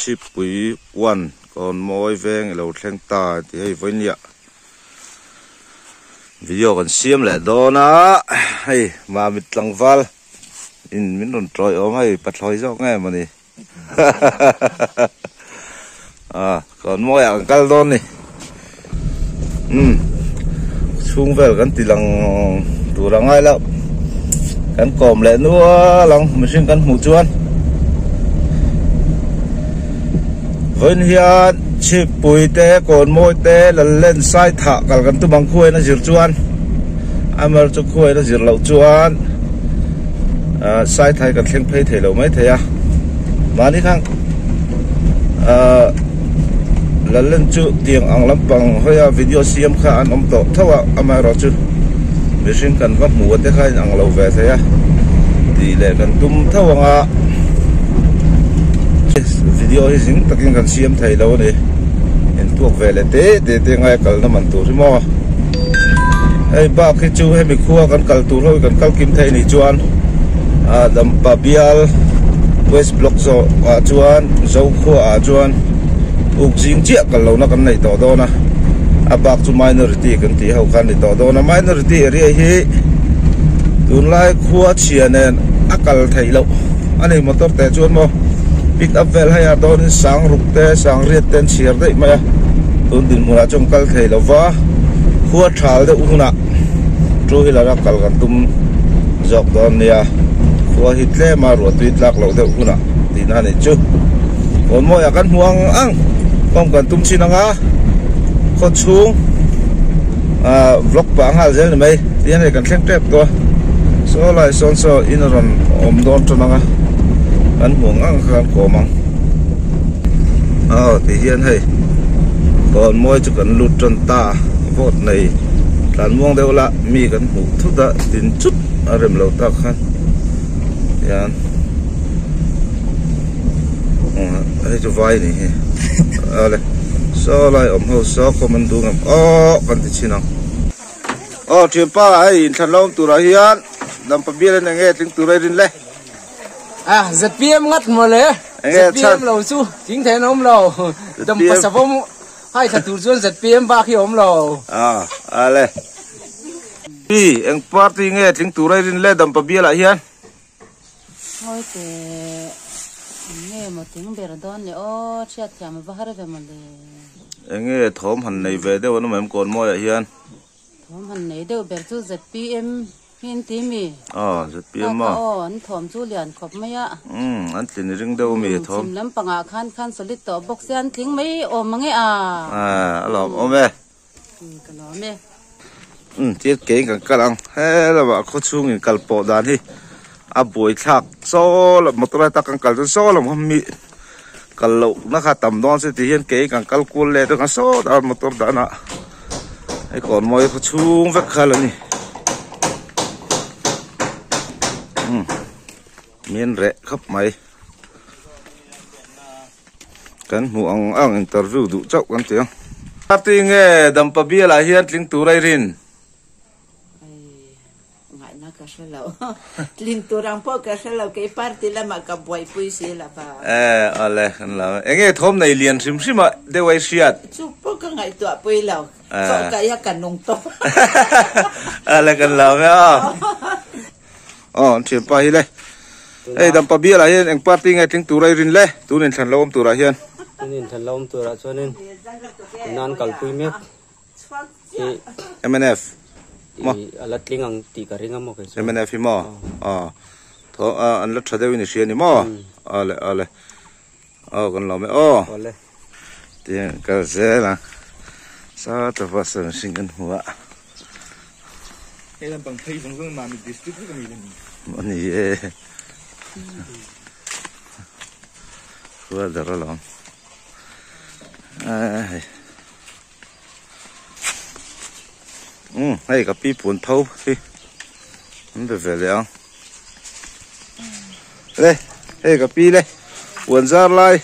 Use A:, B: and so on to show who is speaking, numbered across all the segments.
A: Chhipui one kawn mawi veng i lo thleng ta tih hei vawinia video kan siam leh dawn a hei mamit tlangval in min rawn tawi awm hei pathlawi zawk nge mawni a kawn mawiah kan kal dawn ni umm chhung vel kan ti lang tur a ngai loh kan kawm leh nual ang mihring kan hmuh chuan vawiin hian chhipui te kawn mawi te lallen sai thah kal kan tum ang khuain a zir chuan amar chu khuain a zir loh chuan ah sai thai kan thleng phei thei lo mai thei a mahni khan ah Lallen chu tiang ang lampang hawia video siam kha an awm tawh tho a, amaherawhchu mihring kan va hmuh te kha in ang lo ve thei a tih leh kan tum tho ang a, video hi zing takin kan siam thei lo a ni, intuak ve leh te te te ngai a kalna man tur hi maw. Hei bak hi chu hemi khua kan kal tur ho hi kan kal kim thei nih chuan ah Dampa bial West Block zawh ah chuan Zokhua ah chuan uk zing chiah kal lohna kan neih tawh dawn a, a bak chu minority kan tih ho kha a ni tawh dawn a, minority area hi tunlai khua chhia nen a kal theih loh a ni motor teh chuan maw pick up vel hei ah dawnin sang ruk te sang riat te an chhiar daih mai a tun dinhmunah chuan kal thei lo va khua thal deuh hunah two wheeler a kal kan tum zawk dawn nia khua hi tlem a ruah tui tlak loh deuh hunah tihna a nih chu kawn mawiah kan hmu ang ang kawng kan tum chin ang a khaw chhung ah vlog pah nghal zel ni mai tihian hei kan thleng tep tawh a saw lai sawn saw in a rawn awm dawn tan ang a kan hmu ang ang kha kan kawm ang aw ti hian hei kawn mawi chu kan lut tan ta vote nei tlan muang deuh la mi kan hmuh thut a tin chut a rem lo tak khan hian. Hei chu vai ni hi ale saw lai awm ho saw khawm an duh ngam aw kan ti chhin ang aw thianpa hei inthlan lo awm turah hian dampa bial in enge tling tur a i rin le
B: a zpm ngat mawle zpm lo chu tling thei an awm lo dampa savawm hai thla tur chuan zpm bak hi a awm lo
A: a ale pi eng party nge tling tur a i rin le dampa bialah hian.
C: Ngawi teh, eng nge maw tling ber dawn le aw, hriat thiam a va har ve maw le.
A: Eng nge thawm han nei ve deuh an awm em kawn mawiah hian?
C: Thawm han nei deuh ber chu zpm hi an ti mi?
A: Aw, zpm a.
C: Kha aw, an thawm chu lian khawp mai a.
A: Umm, an tlin ring deuh mi thawm.
C: Chhim lampangah khan khan solid tawh bawk se an tling mai awm ang e a.
A: Aaa, a lawm awm e.
C: Ka lawm e.
A: Umm tir kein kan kal ang he lamah khaw chhungin kal pawh dan hi a buai thlak saw lam motor a tak kan kal chuan saw lam kha mi kal loh na kha tam dawn se ti hian kein kan kal kual let ang a saw dah motor danah hei kawn mawi khaw chhung vek kha la ni umm min reh khawp mai. Kan hmuh ang ang interview duh chauh kan ti ang. Party nge Dampa bial ah hian tling tur a i rin?
D: Ei, ngaihna ka hre lo. Tling tur ang pawh ka hre lo, kei party lamah ka buaipui si lo va.
A: Eh, awle, kan lo. Enge thawm nei lian hrim hrim ah deuh a i hriat?
D: Chu pawh ka ngaihtuah pui lo. Chaw kai a ka nung tawp.
A: Awle, kan lo e aw. Aw an thianpa hi le hei dampa bial ah hian eng party nge tling tur a i rin le tun inthlan lo awm turah hian
E: tun inthlan lo awm turah chuanin tuna an kalpui mek hi
A: mnf
E: maw a la tling ang tih ka ring a maw kei chuan
A: mnf hi maw aw thaw an la tha deuhin i hria ni maw aw le aw le aw kan lawm e aw
E: awle
A: tiang kal zel ang sa ta bus a mihring kan hmu a
F: Hei lampang phei zawng zawng Mamit district vek a ni lem.
A: A ni e. Khua dar alawm. Hei. Um, hei ka pi pun tho hi. An be ve leh ang. Le, hei ka pi le. Puan zar lai.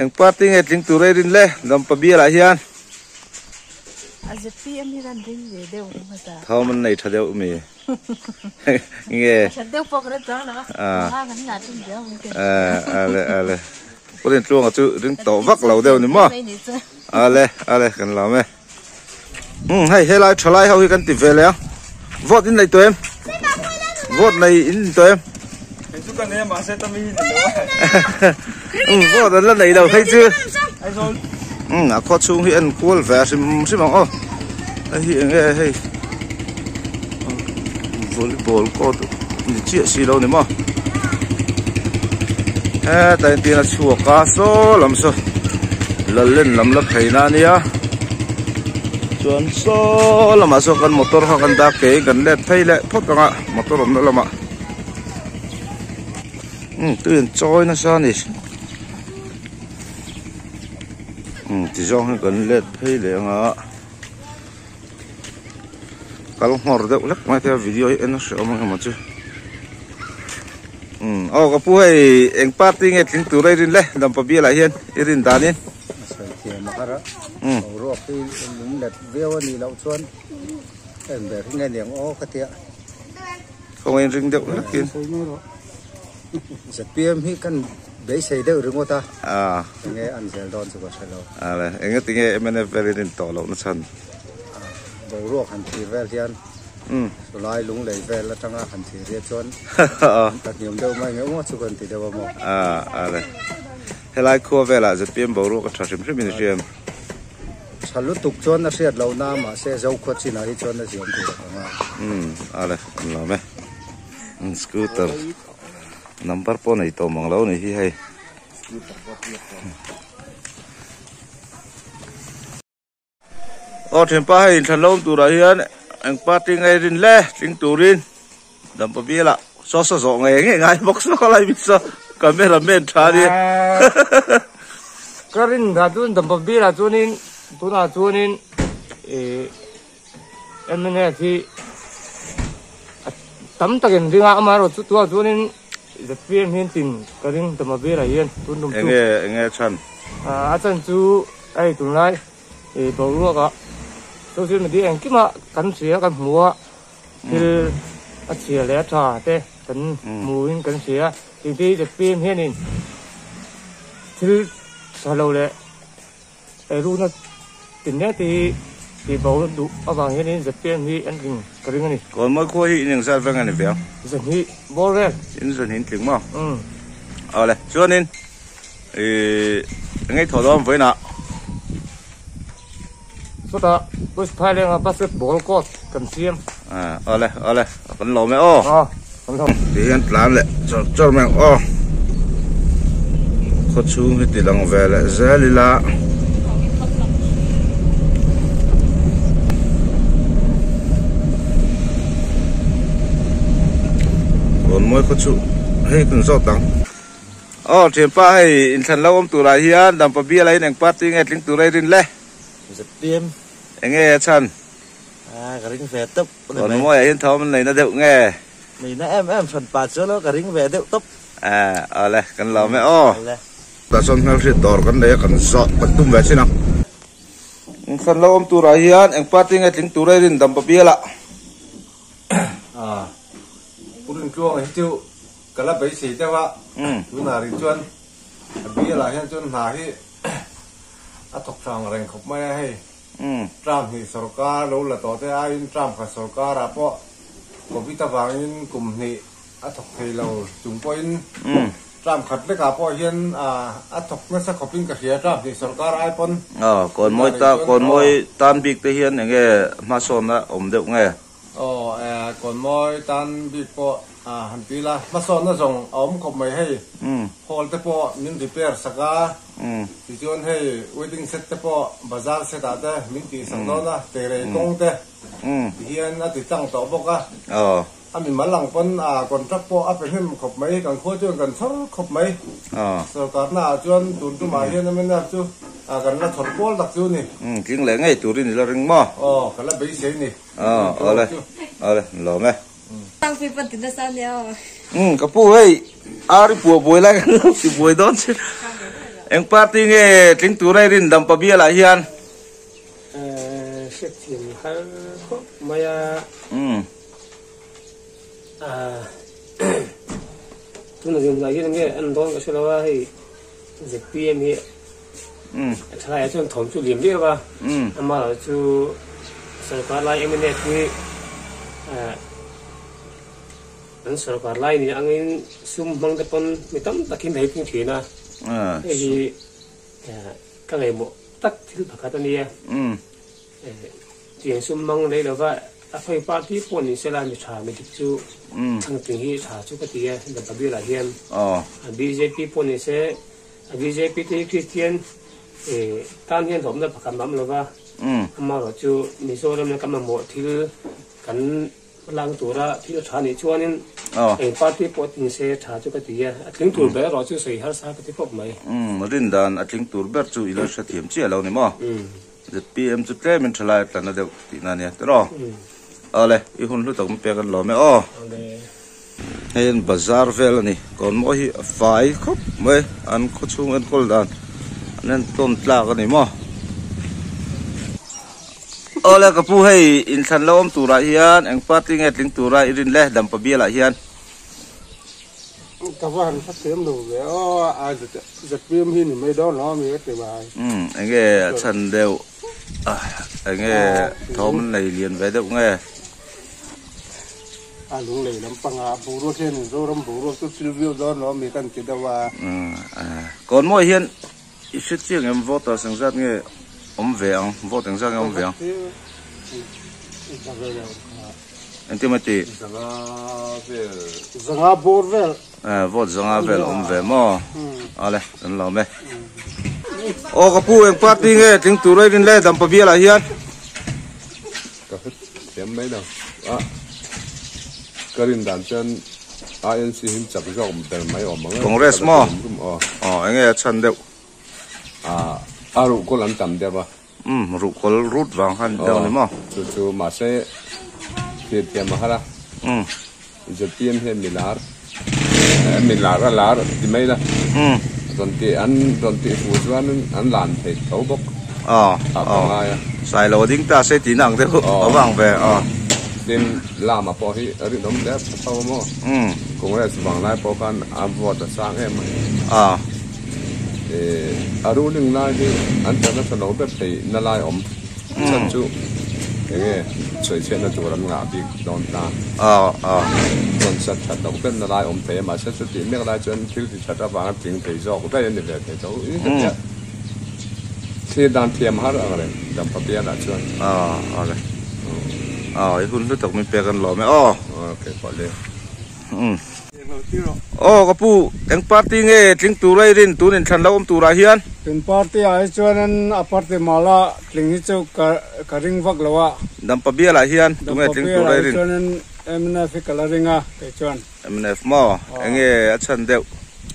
A: Eng party nge tling tur ei rin le. Dampa bial ah hian.
G: A zpm hi kan ring ve deuh ringawt a.
A: Thawm an nei tha deuh mi. Nge.
G: A that deuh pawh ka hre chuang lo a. Nga kan ngah tum viau mai
A: ke. Ale ale. Purin tluanga chu ring tawh vak lo deuh ni maw? Ale ale kan lam e. Um hei helai thalai ho hi kan ti ve leh a. Vote in nei tawh em? Vote nei in ni tawh em?
F: Hei chu ka nei a mahse ta mi hi ni lo a.
A: Um vote an la nei lo phei chu. Um a khaw chhung hi en kual ve hrim hrim ang aw. Hei hi eng nge hei volleyball court ni chiah si lo ni maw heta in tin a chhuak a saw lam saw lallen lam la phei na ania chuan saw lamah saw kan motor kha kan dak ke in kan let phei leh phawt ang a motor awmna lamah umm tui an chawi nasa a ni. Umm ti zawng hi kan let phei leh ang a kal nghawr deuh hlek mai thei a video hi en a hreh awm ang emaw chu umm aw ka pu hei eng party nge tling tur a i rin le dampa bial ah hian i rin dan in
E: a sawi thiam a har a boruak hi lung let viau a nih loh chuan eng ber hi nge niang aw ka tia
A: khawngaih in ring deuh hlek in
E: zpm hi kan beisei deuh ringawt a enge an zel dawn chu ka hre lo.
A: Ale enge tinge mnf vel in intawh loh na chhan?
E: Boruak han thlir vel hian chulai lunglei vel atanga han thlir hian chuan ka hniam deuh mai nge aw chu kan ti deuh a maw?
A: Ale helai khua velah zpm boruak a tha hrim hrim in i hria em?
E: Tha lutuk chuan a hriat loh na mahse Zokhua chinah hi chuan a ziam tur a kang a.
A: Ale an lawm e. Scooter number pawh nei tawh mang lo ni hi hei. Aw thianpa hei inthlan lo awm turah hian eng party nge rin le tling turin dampa bialah saw saw zawh ngei ngei ngai bawk saw ka lai mi saw camera man tha a nia.
B: Ka rin dah chuan dampa bialah chuanin tunah chuanin ih mnf hi a tam takin ring a amaherawhchu tunah chuanin zpm hian tin ka ring dampa bialah hian tun tum chu.
A: Enge enge a chhan?
B: A chhan chu hei tunlai ih boruakah social media engkimah kan hria kan hmu a thil a chhia leh a tha te kan hmuin kan hria tih te hi zpm hianin thil tha lo leh Eirukna tinreng te hi tih bo duh avang hianin zpm hi an tling ka ring a ni.
A: Kawnmawi khua hi in engzat veng a ni ve ang?
B: Zanhnih bawr vel.
A: In zanhnih in tling maw? Umm. Awle, chuanin ih engei thawh dawn vawiinah?
B: Chutah West Thailand-a basketball court kan siam.
A: Ah, awle, awle, kan lawm e aw.
B: Aw, kan lawm.
A: Ti hian tlan leh chawr chawr mai ang aw. Khaw chhung hi ti lang ve leh zel ila. Kawnmawi khaw chu hei kan zawt ang. Aw thianpa hei inthlan lo awm turah hian Dampa bial ah hian eng party nge tling tur a i rin le?
H: Zpm.
A: Enge a chhan?
H: A ka ring ve tawp
A: a ni mai. Kawnmawiah hian thawm an neina deuh nge?
H: Neina em em hran pa chuan aw ka ring ve deuh tawp.
A: A awle kan lawm e aw.
H: Awle.
A: Tah chuan hmelhriat dawr kan nei a kan zawh kan tum ve chin ang. Inthlan lo awm turah hian eng party nge tling tur a i rin Dampa bialah?
I: A Pu Rintluanga hi chu ka la beisei deuh a, tunah rih chuan a bialah hian chuan hna hi a thawk hrang reng khawp mai a hei. Tram hnih sorkar lo la tawh te aiin tram khat sorkar ah pawh Covid avangin kum hnih a thawk thei lo chung pawhin tram khat vek ah pawh hian a thawk nasa khawpin ka hria tram hnih sorkar ai pawn.
A: Aw kawnmawi ta kawnmawi tan bik te hian enge hmasawnna awm deuh nge?
I: Aw, Kawnmawi tan bik pawh han ti ila, hmasawnna zawng a awm khawp mai hei. Hall te pawh min repair sak a, tichuan hei waiting shed te pawh bazar set ah te min tih sak dawn a, teirei kawng te tihian a ti tlang tawh bawk a. A mimal ang pawn contract pawh a pe hnem khawp mai, kan khua chuan kan chhawr khawp mai. Sorkarna ah chuan tun tumah hian mnf chu kan la chhawr kual tak chu ni.
A: Tling leh ngei turin i la ring maw?
I: Aw, ka la beisei ni.
A: Aw awle awle lawm e.
J: Tangpui pawn ti nasa ania aw.
A: Umm ka pu hei ar i puah buai lai kan lo ti buai dawn che. Eng party nge tling tura i rin Dampa bial ah hian?
B: Hriat thiam har khawp mai a.
A: Umm.
B: Tuna zin lai hian enge en dawn ka hre lo a hei. ZPM hi a thalaiah chuan thawm chu liam viau a, amaherawhchu sorkar lai mnf hi an sorkar lai ni angin sum hmang te pawn mi tam takin a hipung thin a, hei hi ka ngaihmawh tak thil pakhat a nia. Tiang sum hmang lei lova a khawi party pawh ni sela mi tha mi dik chu chhangtling hi tha chu ka ti a, Dampa bialah hian bjp pawh ni se bjp te hi Kristian tan hian hlawmna pakhat mam lova amaherawhchu Mizoram hian kan mamawh thil kan Lang tura thil tha nih chuanin eng party pawh tling se tha chu ka ti a, a tling tur ber erawh chu sawi harsa ka ti khawp mai.
A: Umm, rin dan a tling tur ber chu i lo hrethiam chiah lo ni maw? ZPM chu tlemin tha lai a tla na deuh tihna ania tiraw? Awle, i hun hlu tak min pek an lawm e aw. Hei an bazar vel a ni, kawnmaw hi a fai khawp mai, an khawchhung enkawl dan an entawn tlak a ni maw? Awle ka pu hei inthlan lo awm turah hian eng party nge tling tura i rin le Dampa bialah hian.
I: Ka va han hrethiam lo ve aw a ZPM hi ni mai dawn lo ami ka ti mai.
A: Umm enge a chhan deuh enge thawm an nei lian ve deuh nge.
I: A lunglei lampanga boruak hian Mizoram boruak chu thil viau dawn lo ami kan ti deuh a.
A: Umm Kawnmawi hian I hre chiang em voters engzat nge awm ve ang, vote engzat nge awm ve ang? Engtin maw ti?
I: Zanga vel. Zanga bawr vel.
A: Eh, vote zanga vel awm ve maw? Ale, kan lawm e. Aw ka pu eng party nge tling tur a i rin le Dampa bialah hian?
K: Ka hre thiam mai lo. A, ka rin dan chuan INC hi chak zawk ber mai awm ang e.
A: Congress maw? Aw, enge a chhan deuh?
K: A, a ruhkawl an tam deuh a.
A: Umm, ruhkawl rut vang khan deuh ni maw?
K: Chu chu mahse thlir thiam a har a.
A: Umm.
K: ZPM hian milar, milar a lar ti mai la.
A: Umm.
K: Rawn tih an rawn tih fuh chuan an lan thei tho bawk.
A: Aw,
K: A
A: aw.
K: ngai a.
A: Sailo a ding ta se tihna ang deuh a vang ve, aw.
K: Tin, Lama pawh hi rinawm hle tha tho a maw?
A: Umm.
K: Congress vanglai pawh khan a vote a sang em a.
A: Aw.
K: A ruling lai hi an tla nasa lo ber thei na lai awm chhan chu enge sawichhiatna tur an ngah bik dawn ta.
A: Aw aw.
K: Rawn sat that loh ber na lai awm thei a mahse chutih mek lai chuan thil ti that avanga tling thei zawk daih a ni ve thei tho in ka hria. Thlir dan thiam har ang reng Dampa bialah chuan.
A: Aw aw le. Aw i hun hlu tak min pek an lawm e aw.
K: Aw kei pawh le.
A: Umm. Aw ka pu, eng party nge tling tura i rin tun inthlan lo awm turah hian?
E: Tun party ah hi chuan a party mala tling hi chu ka ring vak lo a.
A: Dampa bialah hian tunge tling tura i rin?
E: Dampa bialah hi chuan mnf hi ka la ring a kei chuan.
A: Mnf maw? Enge a chhan deuh?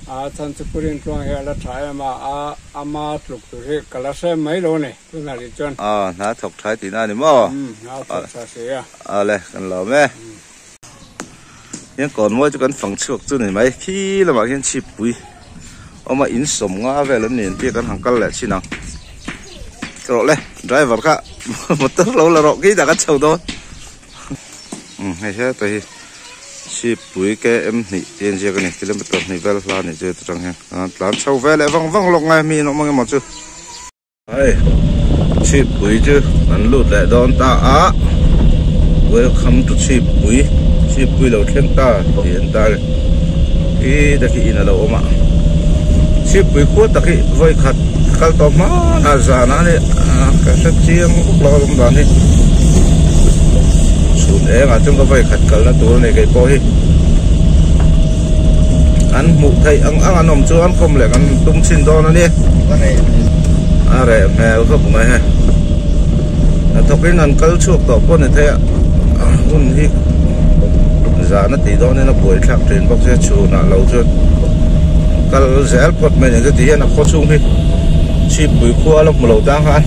E: A chhan chu Pu Rintluang hi a la tha em a, a ama tluk tur hi ka la hre mai lo a ni tunah rih chuan.
A: Aw, hna thawk tha i tihna a ni maw?
E: Umm, hna thawk tha si a.
A: Awle, kan lawm e. Hian kawnmawi chu kan fang chhuak chu ni mai khi lamah khian chhip pui awm a in sawm nga vel an ni an tia kan han kal leh chin ang rawh le driver kha motor lo la rawh khi dah kan chho dawn umm hei heta hi chhip pui km hnih tih a inziak a ni kilometer hnih vel hla a nih chu heta tang hian an tlan chho ve leh vang vang lawk ngai mi an awm ang emaw chu. Hei chhipui chu kan lut leh dawn ta a welcome to chhipui chhipui lo thleng ta tih an tar i te khi in alo awm a chhipui khua tak hi vawi khat kal tawh hman a zan a ni ka hre chiang bawk lo a awm dan hi chhun eng ah chuan ka vawi khat kalna tur a ni kei pawh hi an hmuh theih ang ang an awm chuan khawm leh kan tum chhin dawn a ni. A reh hmel khawp mai hei hnathawk in an kal chhuak tawh pawh ni thei a hun hi zan a tih dawn in a buai thlak thin bawk sia chhun ah lo chuan kal zel phawt mai a ni chuti hian a khaw chhung hi chhipui khua la hmu lo tang khan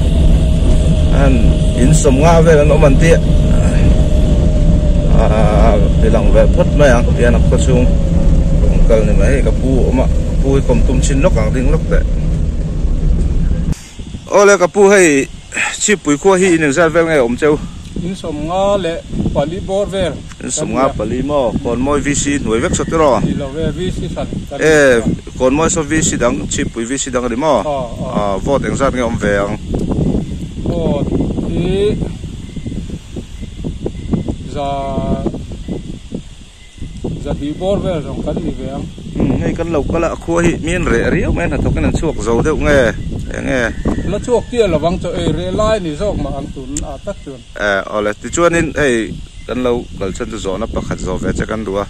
A: an in sawm nga vel an awm an tih a ti lang ve phawt mai ang tihian a khaw chhung an kal ni mai hei ka pu a awm a ka pu hi kawm tum chin lawk ang ding lawk teh. Awle ka pu hei chhipui khua hi in engzat vel nge awm cheu?
L: In 54 bawr vel.
A: In 54 maw? Kawnmawi VC hnuai vek saw tiraw?
L: Ni lo ve, VC hran kan
A: ni. E, Kawnmawi saw VC dang, Chhippui VC dang a ni maw? Aw. Vote engzat nge awm ve ang?
L: Vote hi za zahnih bawr vel zawng kan ni ve ang.
A: Umm hei kan lo kal a, a khua hi min reh riau mai a, hnathawkin an chhuak zo deuh nge eng nge?
L: La chhuak chiah lo vang chaw ei reh lai ni zawk mah ang tun ah tak chuan.
A: E awle, tichuanin hei kan lo kal chhan chu zawhna pakhat zawh ve che kan duh a,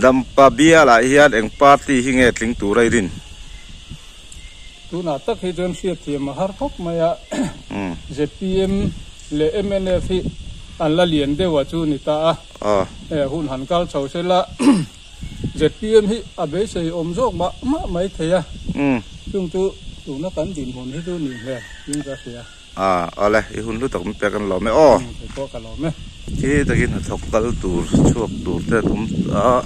A: Dampa bialah hian eng party hi nge tling tur a i rin?
L: Tunah tak hi chuan hriatthiam a har khawp mai a, zpm leh mnf hi an la lian deuh a chu ni ta a. He hun han kal chho se la, zpm hi a beisei awm zawk mah mah mai thei a, chung chu tuna kan dinhmun hi chu nih hmel in ka hria.
A: Awle, i hun hlu tak min pek an lawm e aw.
L: Kei pawh ka lawm e.
A: Khi takin hnathawk kal tur chhuak tur te an awm a.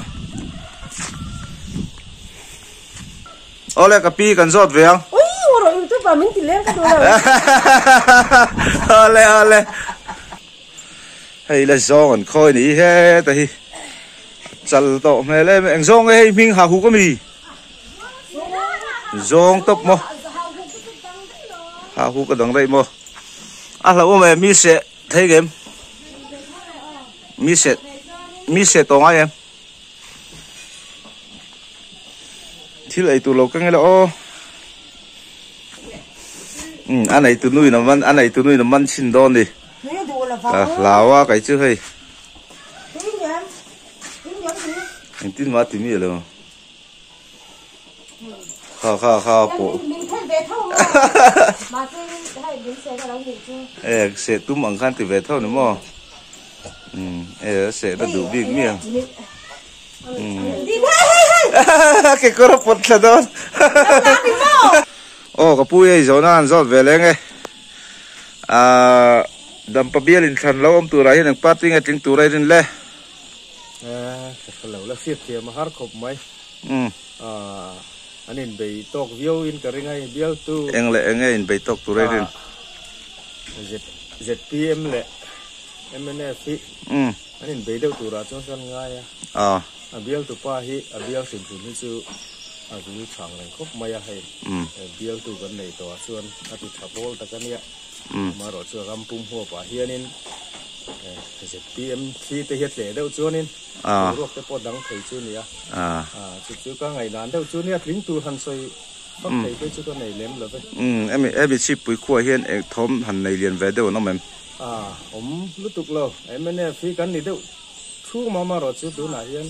A: Awle ka pi kan zawt ve ang.
J: Ui u rawh youtube ah min ti leng ka duh lo.
A: Awle awle. Hei la zawng an khawi ni heta hi. Chal tawh hmel em eng zawng nge hei hming ha huk ami. Zawng tawp maw. Ha huk a dang daih maw. A hlauhawm em mi seh thei ngem. Mi seh mi seh tawh ngai em. Thil ei tur lo keng ila aw. Um a nei tu nuin a man a nei tu nuin a man chhin dawn ni. Ka hlau a kai chu hei. Engtin mah ti mi alo. Kha kha kha pawh. E se tum ang khan ti ve tho ni maw. Um e se na duh bik mi ang. Um. Ke kawr a pawt thla dawn. Aw ka pu ei zawhna an zawt ve leng e. Ah Dampa bial inthlan lo awm turah hian eng party nge tling tur a i rin le?
I: Ka hre lo la hriat thiam a har khawp mai. Ah an inbei tawk viau in ka ring a bialtu.
A: Eng leh eng nge inbei tawk tur a i rin?
I: ZPM leh mnf hi an inbei deuh turah chuan ka ngai a. A bialtu pa hi a bial hrim hrim hi chu a vil chang reng khawp mai a hei. Bialtu kan nei tawh ah chuan a ti tha pawl tak a nia. Amaherawh chu ram pum huapah hianin ZPM thli te hi a tleh deuh chuanin boruak te pawh dang thei chu a ni a. Chu chu ka ngaihdan deuh chu nia tling tur han sawi vak thei phei chu ka nei lem lo ve.
A: Hemi hemi chhipui khuaah hian eng thawm han nei lian ve deuh an awm em?
I: Awm lutuk lo. Mnf hi kan ni deuh thu amaherawh chu tunah hian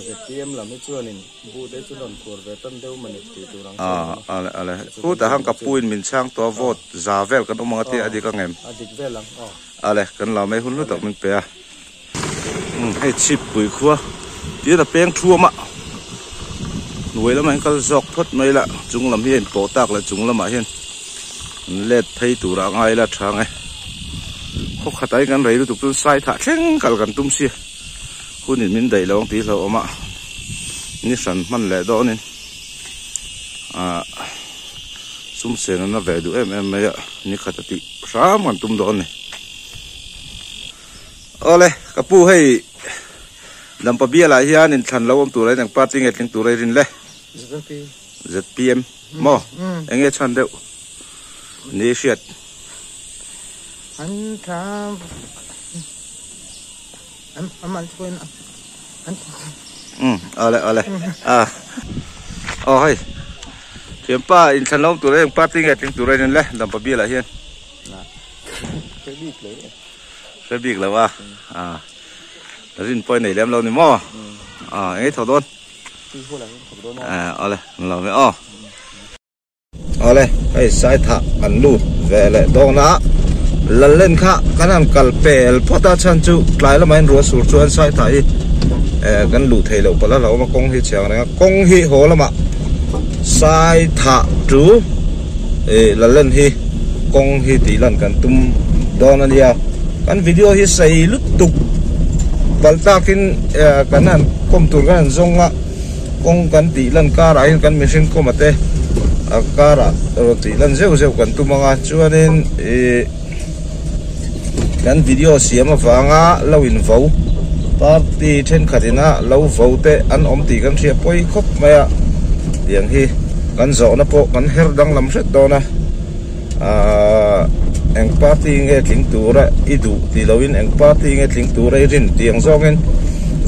I: ZPM lam hi chuanin Bu te chu rawn thuar ve tan deuh mawni tih tur ang chu a awm
A: a. Ale ale. Khutah khan ka pu in min chhang tawh a vote za vel kan awm ang a tia a dik ang em?
I: A dik vel ang aw.
A: Ale kan lo mai hun hlu tak min pe a. Umm hei chhip pui khua tiin a peng thuam a. Hnuai lamah hian kal zawk phawt mai la chung lam hi a inpawh tak leh chung lamah hian an let phei turah a ngai la tha ang e. Khaw khatah hian kan rei lutuk chuan sai thah thleng kal kan tum sia. Hunin min daih lo ang tih hlauhawm a, ni hran hman leh dawnin ah sum sen an la ve duh em em mai a, ni khat a tih hram kan tum dawn a ni. Awle ka pu hei Dampa bialah hian inthlan lo awm tura in eng party nge tling tura i rin le? ZPM maw? Eng nge chhan deuh ni i hriat?
B: An tha.
A: Ale ale a aw hei thianpa inthlan lo tur eng party nge tling tur a in le dampa bial ah hian
F: hre bik lo
A: hre bik lo a a rin pawh i nei lem lo ni maw a eng nge tho dawn a ale lo ve aw. Awle, hei Saithah kan lut ve leh dawn a, Lallen kha kan han kal pel phawt a, chhan chu tlai lamah hian ruah sur chuan Saithah hi eh kan luh theih loh palh a hlauhawm a, kawng hi chhiang reng a, kawng hi haw lamah Saithah chu eh Lallen hi kawng hi tih lan kan tum dawn a nia, kan video hi sei lutuk palh takin eh kan han kawm tur kan han zawng a. Kawng kan tih lan karah hian kan mihring kawma te a karah rawn tih lan zeuh zeuh kan tum ang a chuanin ih Kan video siam avanga lo in vo party thenkhat ina lo vo te an awm tih kan hria pawi khawp mai a tiang hi kan zawhna pawh kan her danglam hret dawn a ahh eng party nge tling tura i duh tih loin eng party nge tling tura i rin tih ang zawngin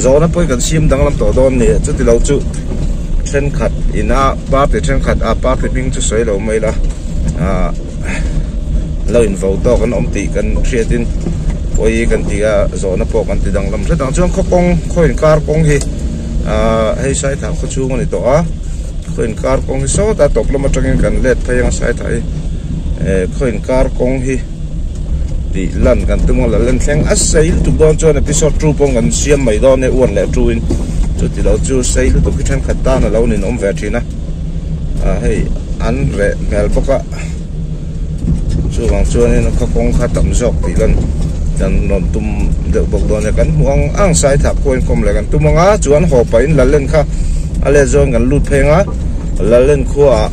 A: zawhna pawh hi kan siam danglam tawh dawn a ni chuti lo chu thenkhat ina party thenkhat a party hming chu sawi lo mai la ahh. Lo in vo tawk an awm tih kan hriatin pawi kan ti a, zawhna pawh kan ti danglam hret ang. Chuan khaw kawng, khaw inkar kawng hi ahh hei Saithah khaw chhung a ni tawh a, khaw inkar kawng hi sawtah tawp lam atangin kan let phei ang Saithah hi eh khaw inkar kawng hi tih lan kan tum a, la len thleng a sei lutuk dawn chuan episode two pawh kan siam mai dawn e one leh two in chuti lo chu sei lutuk hi thenkhat tan a lo ninawm ve thin a ah hei an reh hmel bawk a. Chuvang chuanin khaw kawng kha tam zawk tih lan kan rawn tum deuh bawk dawn a kan hmuh ang ang Saithah khuain kawm leh kan tum ang a chuan haw pahin Lallen kha a let zawn kan lut phei ang a Lallen khuaah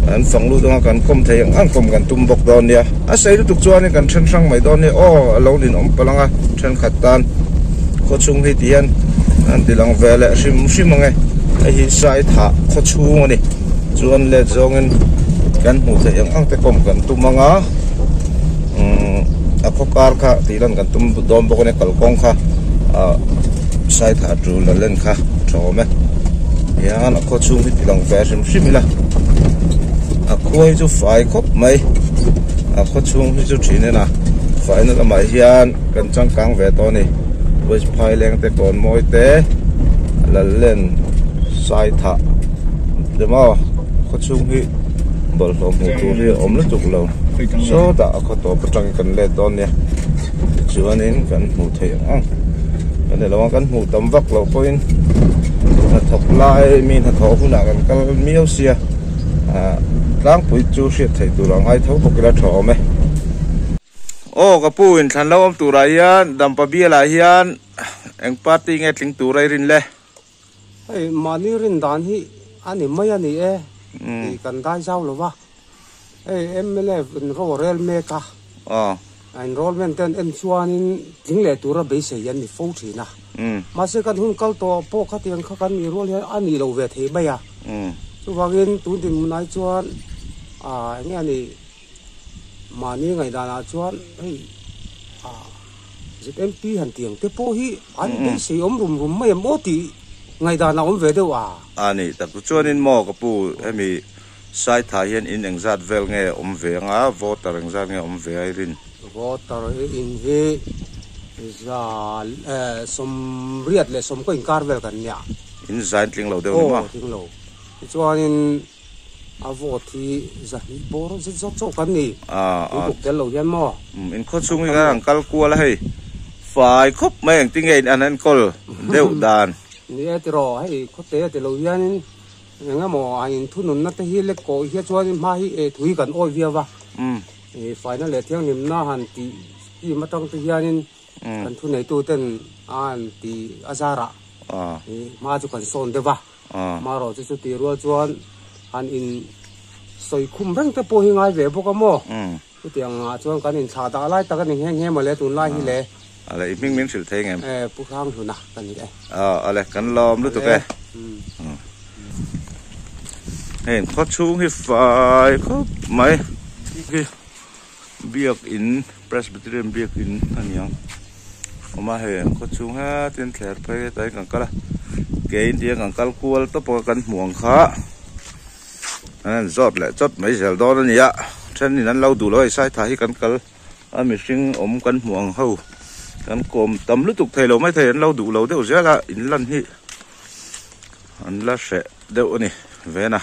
A: an fang lut ang a kan kawm thei ang ang kawm kan tum bawk dawn nia a sei lutuk chuanin kan then hrang mai dawn nia aw a lo ninawm palh ang a thenkhat tan khaw chhung hi ti hian an ti lang ve leh hrim hrim ang e hei hi Saithah khaw chhung a ni. Chuan let zawngin kan hmuh theih ang ang te kawm kan tum ang a umm a khaw kar kha tih lan kan tum dawn bawk a nia kalkawng kha ah saithah tul a len kha tha awm e hian a khaw chhung hi ti lang ve hrim hrim ila a khua hi chu fai khawp mai a khaw chhung hi chu thin en a faina lamah hian kan changkang ve tawh a ni west phaileng te kawn mawi te lallen saithah. Tlema khaw chhung hi bawlhhlawh hmuh tur hi a awm lutuk lo sawtah a khaw tawp atangin kan let dawn nia tichuanin kan hmuh theih ang ang kan ni lo a kan hmuh tam vak loh pawhin hnathawk lai mi hnathawh hunah kan kal miau sia ah tlangpui chu hriat theih tur ang ai tho bawk ila tha awm e. Aw ka pu inthlan lo awm turah hian Dampa bialah hian eng party nge tling tur a i rin le?
M: Hei mahni rin dan hi a ni mai a ni e tih kan dai zau lo va, hei mlf in ro rel mek a, a enrollment te an en chuanin tling leh tura beisei an ni fo thin a, mahse kan hun kal tawh pawh khatiang kha kan nih rual hian a nih lo ve thei mai a, chuvangin tun dinhmunah chuan eng nge a nih mahni ngaihdanah chuan hei ZMP han tih ang te pawh hi an beisei awm rum rum mai em aw tih ngaihdan a awm ve deuh a.
A: A ni tak chu chuanin maw ka pu hemi Saitha hian in engzat vel nge awm ve anga voter engzat nge awm ve a i rin?
M: Voter hi in hi za sawmriat leh sawmkaw inkar vel kan nia.
A: In zain tling lo deuh ni maw?
M: Aw tling lo. Tichuanin. A vote hi zahnih bawr zet zawk chauh kan ni. Tui buk tel lo hian maw?
A: In khaw chhung hi kan kal kual a hei fai khawp mai engtin nge in an enkawl deuh dan.
M: Ni e tiraw hei khawte a ti lo hianin eng emaw a inthununna te hi lek kawh hian chuanin hma hi eh tui kan awi viau va. Faina leh thianghlimna han tih scheme atang te hianin kan thuneituten a han tih a zarah hma chu kan sawn deuh va. Marawh chu chuti rual chuan han in sawi khum reng te pawh hi ngai ve bawk a maw? Chutiang ah chuan kan in thlah dah lai tak a ni nghe nghe mawle tunlai hi le.
A: Ale i hming min hrilh thei ngem?
M: E Pu Hranghluna ka ni e.
A: Aw ale kan lawm lutuk e. Hei khaw chhung hi fai khawp mai. Biakin Presbyterian biakin a ni ang awm a hei an khaw chhung hetin thler phei hetah hian kan kal a kein tiang kan kal kual tawp a kan hmuh ang kha an han zawt leh chawt mai zel dawn a ni a thenin an lo duh lo a hei saitha hi kan kal a mihring awm kan hmuh ang ho kan kawm tam lutuk thei lo maithei an lo duh lo deuh zel a in lan hi an la hreh deuh a ni vena.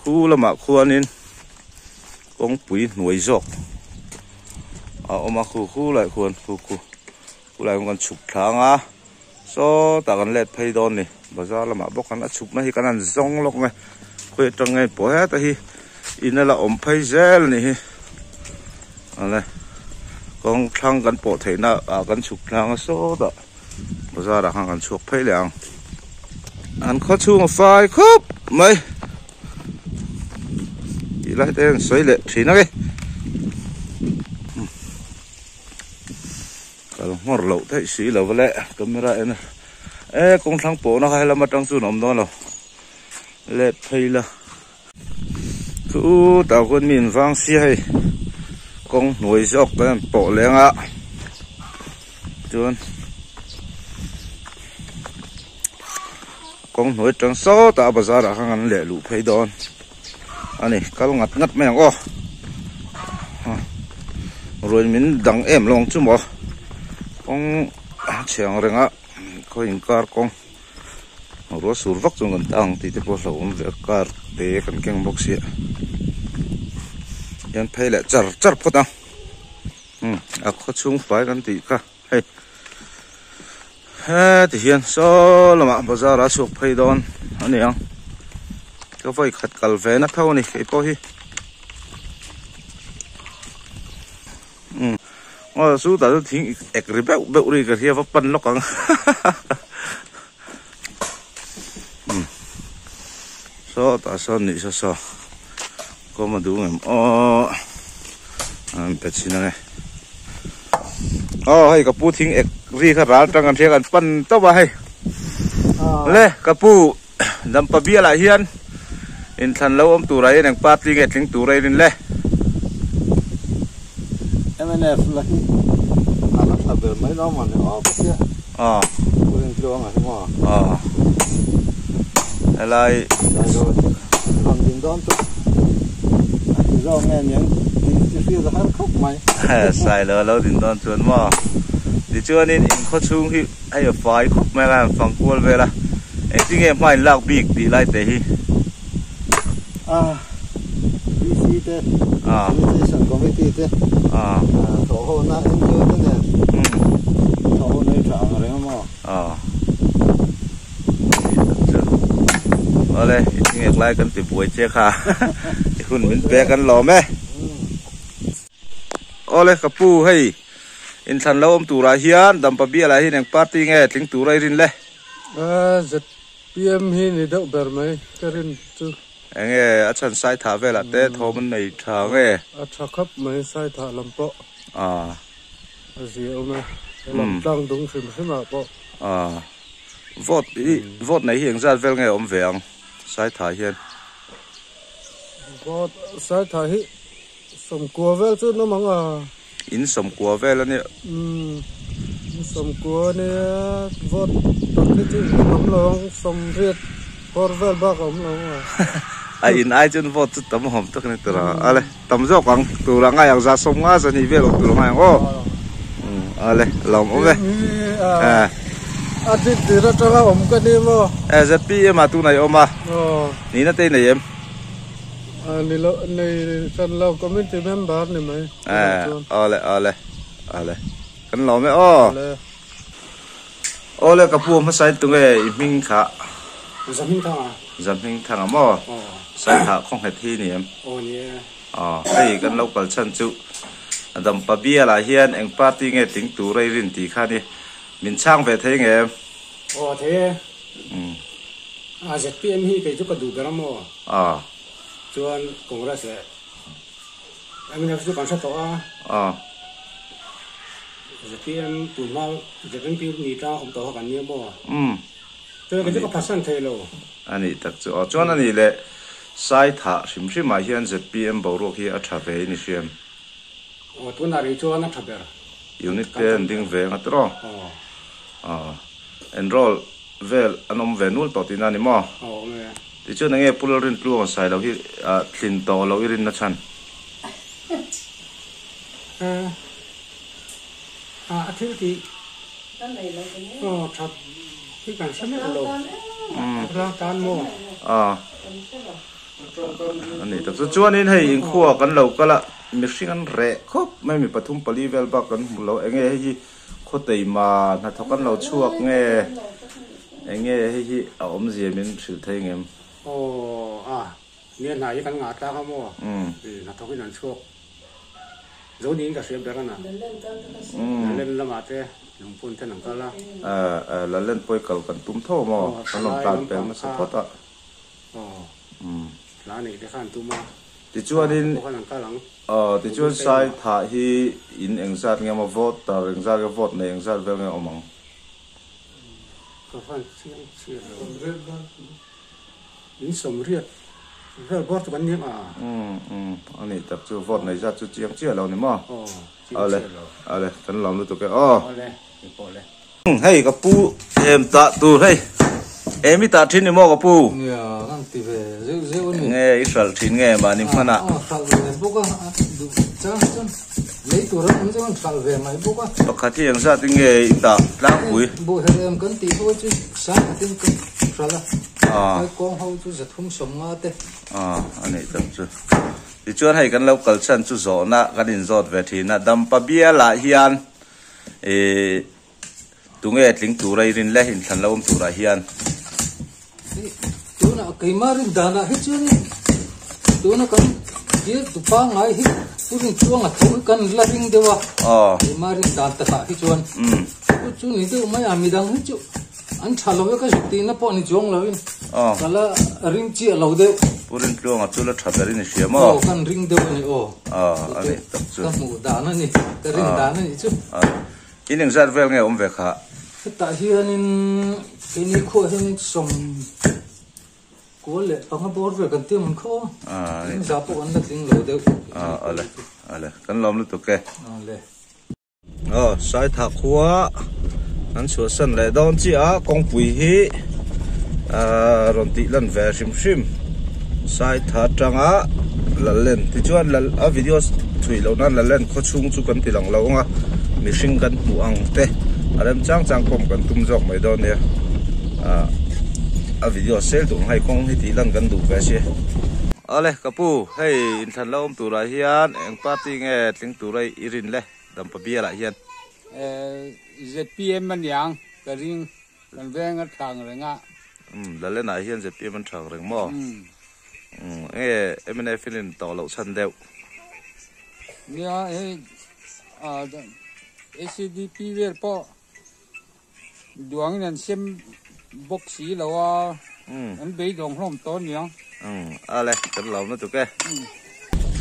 A: Khu lamah khuanin kawngpui hnuai zawk a awm a khu khu lai khuan khu khu khu lai khuan kan chhuk thla ang a sawtah kan let phei dawn a ni bazar lamah bawk khan a chhukna hi kan han zawng lawk ang e khawi atang nge pawh heta hi in a la awm phei zel a nih hi awle kawng thlang kan pawh theihna ah kan chhuk thla ang a sawtah. Bazar ah khan kan chhuak phei leh ang an khaw chhung a fai khawp mai tih lai te hian sawi leh thin a ni. nghawr loh theih si lo le camera en a e kawng thlang pawhna kha helam atang chuan a awm dawn lo let phei la chutah khuan mi in vang sia hei kawng hnuai zawk te an pawh leng a chuan kawng hnuai atang sawtah a bazar ah khan an leh luh phei dawn a ni kal ngat ngat mai ang aw ruai min dang em lo ang chu maw kawng chhe ang reng a khaw inkar kawng ruah sur vak chuan kan tang tih te pawh a hlauhawm ve a car te kan keng bawk sia hian phei leh char char phawt ang umm a khaw chhung fai kan tih kha hei heti hian saw lamah bazar ah a chhuak phei dawn a ni ang ka vawi khat kal ve na tho a ni kei pawh hi umm aw chu tah chuan thing ek ri beuh beuh ri ka hria va pan lawk ang umm sawtah sawn nih saw saw kawm a duh ngem aw an pe chhin ange aw hei ka pu thing ek ri kha ral tang kan hria kan pan tawp a hei le ka pu dampa bial ah hian inthlan lo awm turah hian eng party nge tling tur a in le.
I: Mnf la hi a la tha ber mai lo mawni aw ka tia.
A: Aw.
I: Pu Rintluang a hi maw.
A: Aw. Helai.
I: Rawn din dawn chu a ti zawk nge niang tih chi hriat a har khawp mai.
A: Sailo a lo din dawn chuan maw. Tichuanin in khaw chhung hi hei a fai khawp mai a, fang kual vel a. Engtinge hma in lak bik tih lai te hi.
I: A VC te Sanitation Committee te thawh ho na NGO te nen thawh ho nei tha ang reng a maw?
A: Awle i thingek lai kan ti buai che kha i hun min pek an lawm e. Awle ka pu hei inthlan lo awm turah hian Dampa bialah hian eng party nge tling tura i rin le?
L: PM hi ni deuh ber mai ka rin chu.
A: Enge a chhan Saithah velah te thawm an nei tha nge?
L: A tha khawp mai Saithah lam pawh.
A: Aa.
L: A zia awm e. He lam tlang dung hrim hrim ah pawh.
A: Aa. Vote hi vote nei hi engzat vel nge awm ve ang Saithah hian?
L: Vote Saithah hi Sawmkua vel chu an awm ang a.
A: In sawmkua vel a nia.
L: Umm in sawmkua a nia vote tak hi chu in awm lo ang sawmriat bawr vel bak a awm lo ang a.
A: A in ai chuan vote chu tam awm tak a ni tur a ale tam zawk ang tur a ngai ang za sawm nga zahnih vel awm tur a ngai ang aw. Umm ale lawm awm e.
L: A dik dir atanga awm ka ni maw.
A: E ZPM ah tunah i awm a. Nihna te i nei em?
L: Ni lo, nei hran lo, committee member ni mai.
A: Eh, awle, awle, awle. Kan lawm e aw.
L: Awle.
A: Awle ka pu hmasa in tunge i hming kha?
M: Zahming thanga.
A: Zahming thanga maw?
M: Aw.
A: Saithah khawnghet hi ni em?
M: Aw ni e.
A: Aw, hei kan lo kal chhan chu Dampa bialah hian eng party nge tling tur a i rin tih kha ni. Min chhang ve thei nge em?
M: Aw thei e. A ZPM hi kei chu ka duh ber a maw?
A: A.
M: Chuan Congress leh mnf chu kan hre tawh a.
A: A.
M: ZPM tun hma ZMP ni tlang awm tawh kha kan nia maw?
A: Umm.
M: Chuan kei chu ka phatsan thei lo.
A: A nih tak chu aw. Chuan a nih leh Saithah hrim hrimah hian ZPM boruak hi a tha ve in i hriam?
M: Aw tunah rih chuan a tha ber.
A: Unit te an ding ve ang a tiraw?
M: Aw.
A: Aw. Enroll vel an awm ve nul tawh tihna a ni maw?
M: Aw awm e.
A: Tichuan enge Pu Lalrintluanga Sailo hi thlin tawh loh i rinna chhan?
M: A thil tih aw that hi kan hre meuh lo. Tlang tan maw?
A: Aw. A ni tak chu. Chuanin hei inkhua kan lo kal a, mihring an reh khawp mai, mi pathum pali vel bak kan hmu lo. Enge hei hi Khawteima hnathawk an lo chhuak nge enge hei hi a awmzia min hrilh thei ngem?
M: Aw a, nia hna hi kan ngah tlak a maw? Hnathawk in an chhuak zo niin ka hria ber a na. Lalen lamah te lungphun ten an kal a.
A: Lalen pawi kal kan tum tho maw? Kan rawn tlan pel nasa phawt a.
M: Aw, hla neih te kha an tum a.
A: Tichuanin aw tichuan sai thah hi in engzat nge maw voter engzat nge vote nei engzat vel nge awm ang?
N: Ka van chiang chiah lo. In sawmriat vel bawr chu kan ni a.
A: Umm umm a nih tak chu vote nei zat chu chiang chiah lo ni maw?
N: Aw chiang chiah lo.
A: Awle kan lawm lutuk e aw.
N: Awle ni pawh le.
A: Hei ka pu em tah tur hei em i tah thin ni maw ka pu?
O: Nia kan ti ve zeuh zeuh a ni.
A: Nge i hralh thin nge mahni hman ah?
O: Aw hralh ve bawk a duh chang chuan lei tur an awm chuan hralh ve mai bawk a.
A: Pakhat hi engzat in nge i tah tlangpui?
O: Buhher em kan tih ho chu sang khatin ka hralh a. Hei kawng ho chu zathum sawmnga te.
A: Aw a nih tak chu. Tichuan hei kan lo kal chhan chu zawhna kan inzawt ve thin a Dampa bialah hian Ih tunge tling tura i rin le inthlan lo awm turah hian.
O: Tunah keimah rin danah hi chuanin tuna kan thil tu pangngai hi pu Rinchuang a tho hi kan la ring deuh a. Keimah rin dan takah hi chuan chu chu ni deuh mai a midang hi chu an tha lo e ka zuk tihna pawh ni chuang loin ka la ring chiah lo deuh.
A: Pu Rintluanga chu la tha berin i hria maw?
O: Aw kan ring deuh a ni aw.
A: A ni tak chu.
O: Ka hmuh dan a ni, ka rin dan a nih chu.
A: In engzat vel nge awm ve kha?
O: Hetah hianin keini khuah hianin sawm kual leh panga bawr vel kan tiang ang khaw a, engzah pawh kan la tling lo deuh.
A: Awle, awle, kan lawm lutuk e.
O: Awle.
A: Aw, Saithah khua an chhuahsan leh dawn chiah a, kawngpui hi ahh rawn tih lan ve hrim hrim Saithah atanga Lallen tichuan lal a video thui loh nan Lallen khaw chhung chu kan ti lang lo ang a, mihring kan hmuh ang te a rem chang chang kawm kan tum zawk mai dawn nia ahh a video sel duh ang hei kawng hi tih lan kan duh ve si. Awle ka pu, hei inthlan la awm turah hian eng party nge tling tura i rin le? Dampa bialah hian.
P: ZPM a niang ka ring kan veng a thang reng a.
A: Umm Lalena hian ZPM an thang reng maw? Umm enge mnf in in tawh loh chhan deuh?
P: Nia hei ACDP vel pawh duangin an sem bawk si lo a an beidawng hlawm tawh a niang.
A: Umm ale kan lo na tuk e.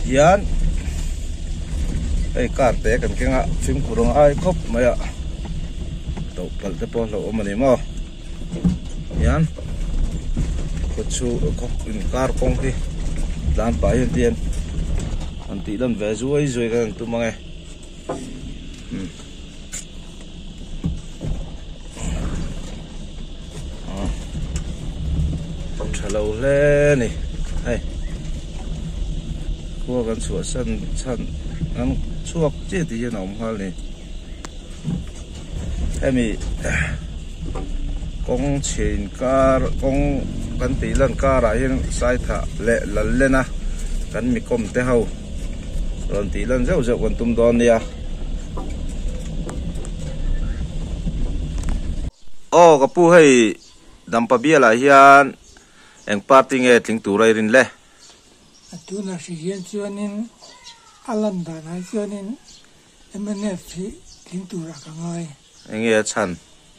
A: Hian hei car te kan keng a fimkhur ang ai khawp mai a toh palh te pawh hlauh awm a ni maw hian khaw chhu khaw inkar kawng hi tlan pah hian tian an tih lan ve zuai zuai kan tum ang e. Tha lo hle ni hei khua kan chhuah san chhan an chhuak chiah tih hian a awm nghal ni hemi kawng chhe inkar kawng kan tih lan karah hian saithah leh lallen a kan mi kawm te ho. Rawn tih lan zeuh zeuh kan tum dawn nia. Aw ka pu hei Dampa bialah hian eng party nge tling tura i rin le?
Q: A tunah hri hian chuanin a lan danah chuanin mnf hi tling turah ka ngai.
A: Enge a chhan?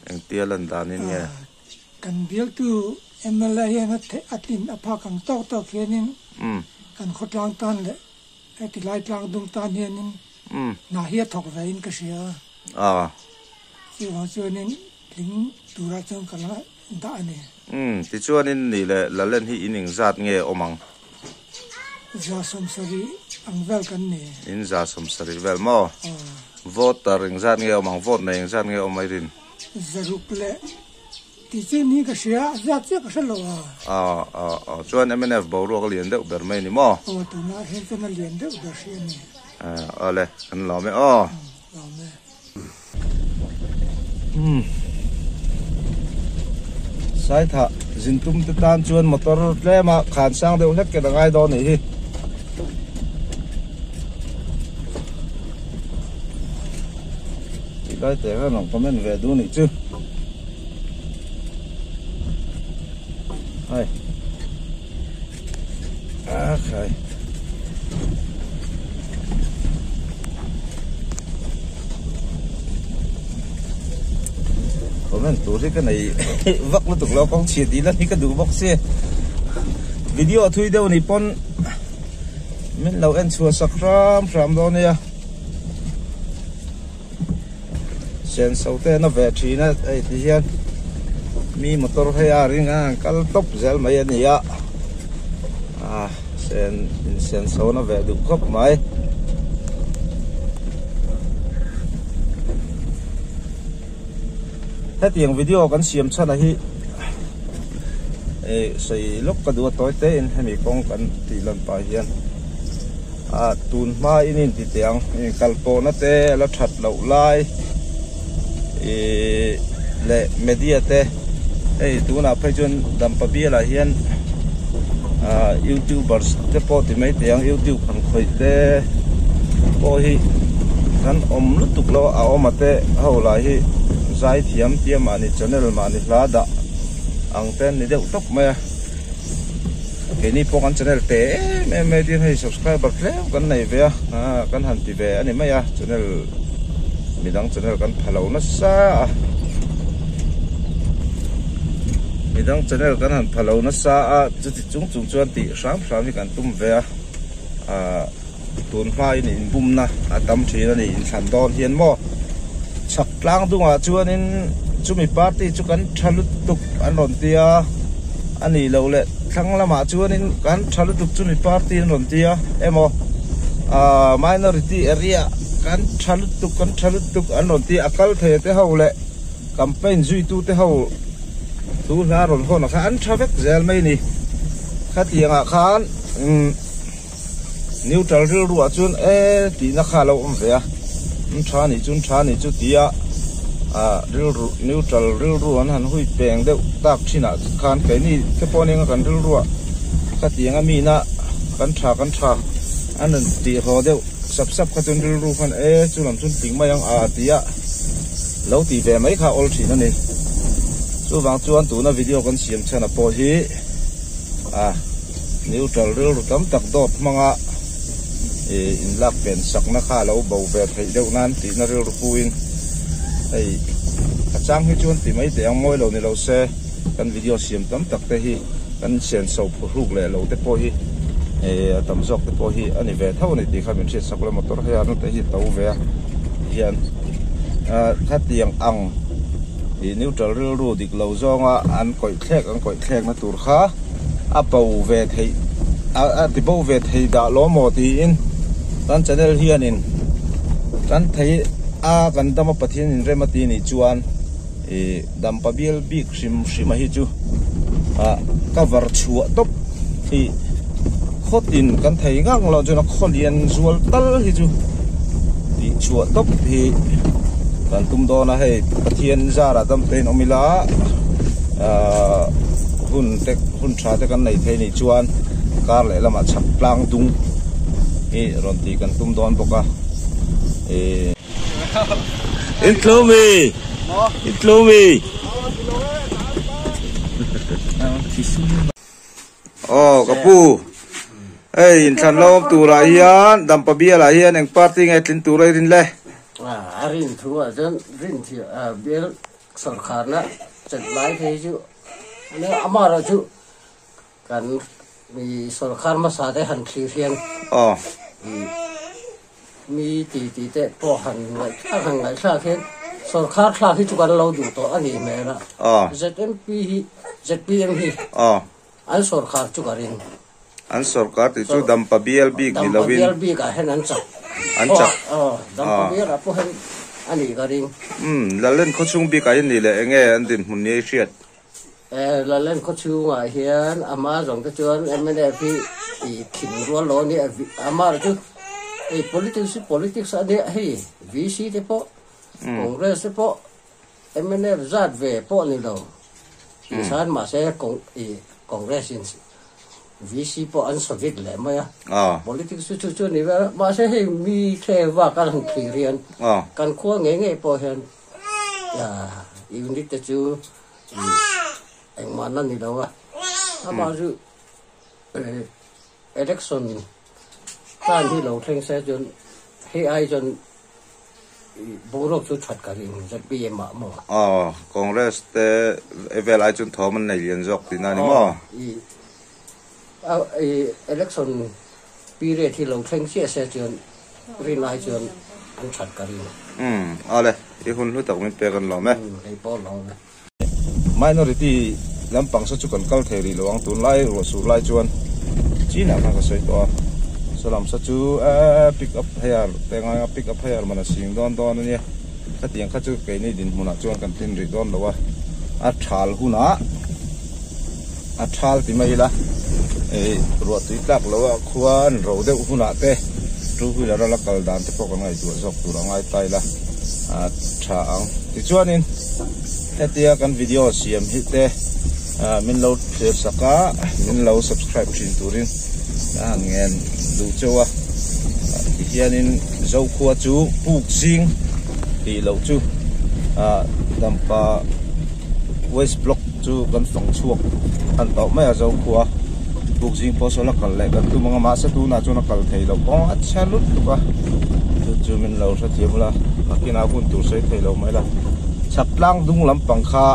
A: Engtia lan danin nge?
Q: Kan bialtu mla hian a tlin a phak ang tawk tawk hianin kan khawtlang tan leh heti lai tlang dung tan hianin hna hi a thawk ve in ka hria
A: a.
Q: Chuvang chuanin tling turah chuan ka la dah a ni.
A: Tichuanin nih leh Lalen hi in engzat nge awm ang?
Q: 170 ang vel kan ni.
A: In 170 vel maw? Voter engzat nge awm ang? Vote nei engzat nge awm mai rin?
Q: Zaruk leh tih chu ni ka hria, a zat chiah ka hre lo a.
A: Aw aw aw, chuan mnf boruak a lian deuh ber mai ni maw?
Q: Aw, tunah hian chuan a lian deuh ber hria ni.
A: Aw le, kan lawm e aw.
Q: Lawm e.
A: Umm. Saithah zin tum te tan chuan motor tlem a khan sang deuh hlek ken a ngai dawn anih hi. Tih lai te khan rawn comment ve duh nih chu. Hai. A khai. Comment tur hi ka nei vak lutuk lo kawng chhia tih lan hi ka duh bawk si. Video thui deuh ni pawn. Min lo en chhuah sak hram hram dawn nia. Senso te na ve thin a hei ti hian mi motor hei a ring a an kal tawp zel mai a ni a ah sen in senso na ve duh khawp mai. Hetiang video kan siam chhan a hi eh sawi lawk ka duh a tawi te in hemi kawng kan tih lan pah hian ah tun hma in inti teh ang inkal pawhna te a la that loh lai ih leh media te hei tunah phei chuan dampa bialah hian ah youtubers te pawh ti mai teh ang youtube han khawih te pawh hi kan awm lutuk lo a awm a te ho lah hi zai thiam tia mahni channel mahni hla dah ang te an ni deuh tawp mai a keini pawh kan channel te em em mai tin hei subscriber tlem kan nei ve a ah kan han ti ve a ni mai a channel midang channel kan pha lo nasa a midang channel kan han pha lo nasa a chuti chung chung chuan tih hram hram hi kan tum ve a ah tun hmain inbumna a tam thin a ni inthlan dawn hian maw chhak tlang dungah chuanin chumi party chu kan tha lutuk an rawn ti a a nih loh leh thlang lamah chuanin kan tha lutuk chumi party an rawn ti a emaw ah minority area kan tha lutuk kan tha lutuk an rawn ti a a kal thei te ho leh campaign zuitu te ho thu hla rawn hawn ah khan an tha vek zel mai a ni khatiangah khan umm. Neutral rilruah chuan e tihna kha a lo awm ve a, an tha nih chu an tha nih chu tia ah rilru neutral rilru an han hui peng deuh tak thinah khan keini te pawh nia kan rilruah khatiang a mina kan tha kan tha an rawn tih haw deuh sap sap kha chuan rilru khan e chu lam chu an tling mai ang a tia lo tih ve mai kha a awl thin a ni. Chuvang chuan tuna video kan siam chhan a pawh hi a. Neutral rilru tam tak dawt hmanga ih inlak pen sakna kha a lo bo ve theih deuh nan tihna rilru puin hei a chang hi chuan ti mai teh ang mawi lo ni lo se kan video siam tam tak te hi kan senso phuhruk leh lo te pawh hi ih a tam zawk te pawh hi a ni ve tho a ni tih kha min hriat sak lo motor hei a hnute hi a to ve a hian ah khatiang ang ih neutral rilru dik lo zawnga an kawih thlek an kawih thlekna tur kha. A bo ve theih a ti bo ve thei dah lo maw tiin kan channel hianin kan thei a kan dam a Pathian in rem a ti nih chuan ih dampa bial bik hrim hrim a hi chu ah cover chhuah tawp hi khawtin kan thei ngang lo chuan a khaw lian zual tal hi chu tih chhuah tawp hi kan tum dawn a hei Pathian zarah dam te in awm ila ahh hun te hun tha te kan nei thei nih chuan kar leh lamah chhak tlang dung hi rawn tih kan tum dawn bawk a ihh Intlumi Intlumi Aw ka pu hei inthlan lo awm turah hian Dampa bialah hian eng party nge tlin tur a i rin le?
N: A rin thu ah chuan rin thih bial sawrkharna chelh lai phei chu amaherawh chu kan mi sawrkhar hmasa te han thlir hian mi ti ti te pawh han ngaihthlak han ngaihthlak hian sawrkhar thlak hi chu kan lo duh tawh a nih hmel a ZMP hi ZPM hi an sawrkhar chu ka ring.
A: An sawrkar tih chu Dampa bial bik ni lovin.
N: Dampa bial bik ah hian an chak.
A: An chak.
N: Aw Dampa bial ah pawh hian a nih ka ring.
A: Umm Lalen khawchhung bik ah hian nih leh enge an dinhmun ni a i hriat?
N: E Lalen khawchhung ah hian ama zawng te chuan mnf hi i thin rual lo a nia ama chu hei politics hi politics a nia hei VC te pawh Congress te pawh mnf zat ve pawh ni lo tihsan mahse Congress in VC pawh an sawvit leh mai a politics chu chu chu ni ve a mahse hei mi thle vak a han thlir hian kan khua ngei ngei pawh hian unit te chu engmah na ni lo a amah chu election tan hi lo thleng se chuan hei ai chuan Boruak chu that ka ring ZPM ah maw?
A: Aw, Congress te vel ai chuan thawm an nei lian zawk tihna a ni maw?
N: Aw, i election Period hi lo thleng chiah se chuan rin ai chuan an that ka ring.
A: Umm ale i hun hlu tak min pek an lawm e.
N: Umm kei pawh lawm e.
A: Minority lampang saw chu kan kal thei rih lo ang tunlai ruah sur lai chuan chinah khan ka sawi tawh a saw lam saw chu eee pick up hire te ngai anga pick up hire man a sing dawn dawn ania khatiang kha chu keini dinhmunah chuan kan tlin rih dawn lo a a thal hunah a thal ti mai ila ih ruah tui tlak lo a khua an ro deuh hunah te two wheeler a la kal dan te pawh kan ngaihtuah zawk tur a ngai ta ila a tha ang tichuanin hetia kan video siam hi te ah min lo thlir sak a min lo subscribe thin turin a han ngen duh cheu a tihianin Zokhua chu puk zing tih loh chu ah dampa West Block chu kan fang chhuak han tawh mai a Zokhua puk zing pawh sawn a kal leh kan tum ang a mahse tunah chuan a kal thei loh kawng a chhe lut tuk a chu chu min lo hrethiam ula nakinah hun tur sawi thei lo mai la chhak tlang dung lampang kha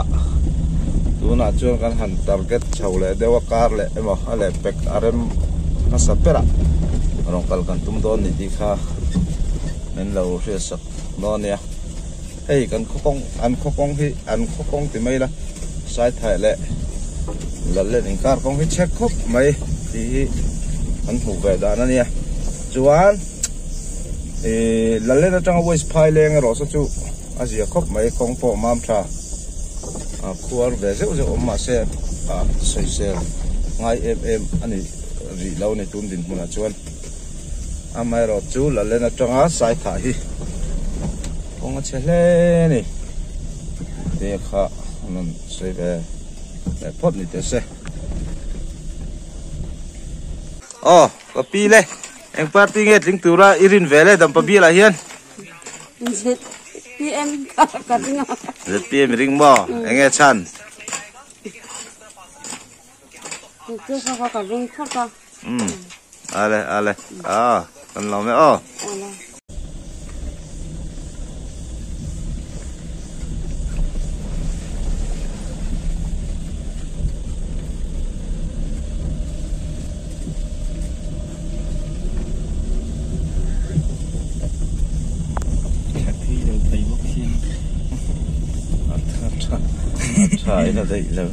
A: tunah chuan kan han target chho leh deuh a kar leh emaw a leh pek a rem hmasa ber ah rawn kal kan tum dawn ni tih kha min lo hriatsak dawn nia. Hei kan khaw kawng an khaw kawng hi an khaw kawng ti mai la Saithai leh Lallen inkar kawng hi chhe khawp mai tih hi kan hmuh ve dan a nia chuan ih Lallen atanga West Phaileng erawh saw chu a zia khawp mai kawng pawh mam tha a khuar ve zeuh zeuh awm mahse a sawisel ngai em em a ni rih lo a ni tun dinhmunah chuan. Amaherawh chu Lalen atanga Saithah hi kawng a chhe hle a ni te kha an rawn sawi ve leh phawt ni teh se. Aw ka pi le eng party nge tling tura i rin ve le Dampa bial ah hian?
J: ZPM ka ring a.
A: ZPM i ring maw? Enge chhan?
J: Chu kha ka ring phawt a.
A: Umm ale ale ah kan lawm e aw. Tha ila daih lo.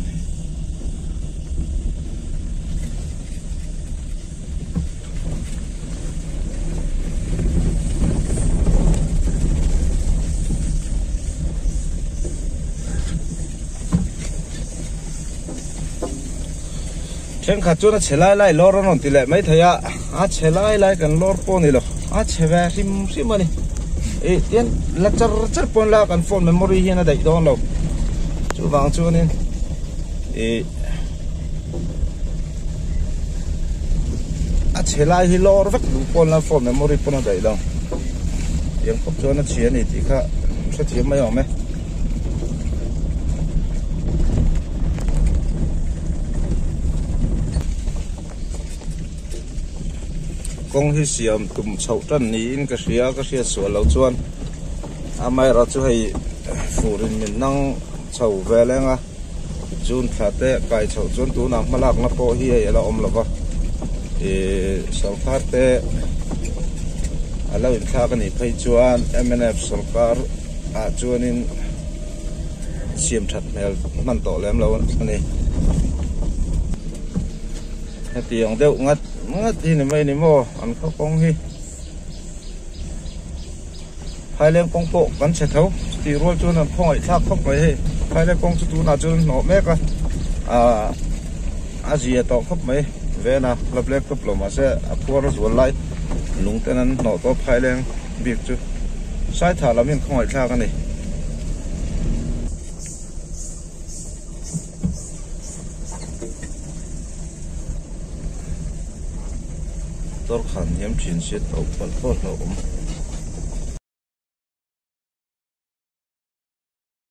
A: Thenkhat chuan a chhe lai lai lawr an rawn ti leh mai thei a, a chhe lai lai kan lawr pawh a ni lo, a chhe ve hrim hrim a ni. Ih tian la char char pawn la kan phone memory hian a daih dawn lo, chuvang chuanin ih. A chhe lai hi lawr vek duh pawn la phone memory pawn a daih lo tiang khawp chuan a chhia a ni tih kha hrethiam mai awm e. Kawng hi siam tum chhoh tan niin ka hria ka hriat sual lo chuan amaherawh chu hei furin min nang chho vel eng a. June thla te kai chhoh chuan tunah hmalakna pawh hi hei a la awm lo va, ih sorkar te a lo inthlak a nih phei chuan mnf sorkar ah chuanin siam that hmel hman tawh lem lo a ni. Hetiang deuh ngat ngat hi ni mai ni maw an khaw kawng hi. Phaileng kawng pawh kan chhe tho tih rual chuan an khawngaih thlak khawp mai hei Phaileng kawng chu tunah chuan an hnawh mek a ahh a zia tawh khawp mai ven a la black top lo mahse a phuar a zual lai lung ten an hnawh tawh Phaileng bik chu Saithah lam hi an khawngaih thlak a ni. Motor khan hiam thin se tawh palh pawh a hlauhawm.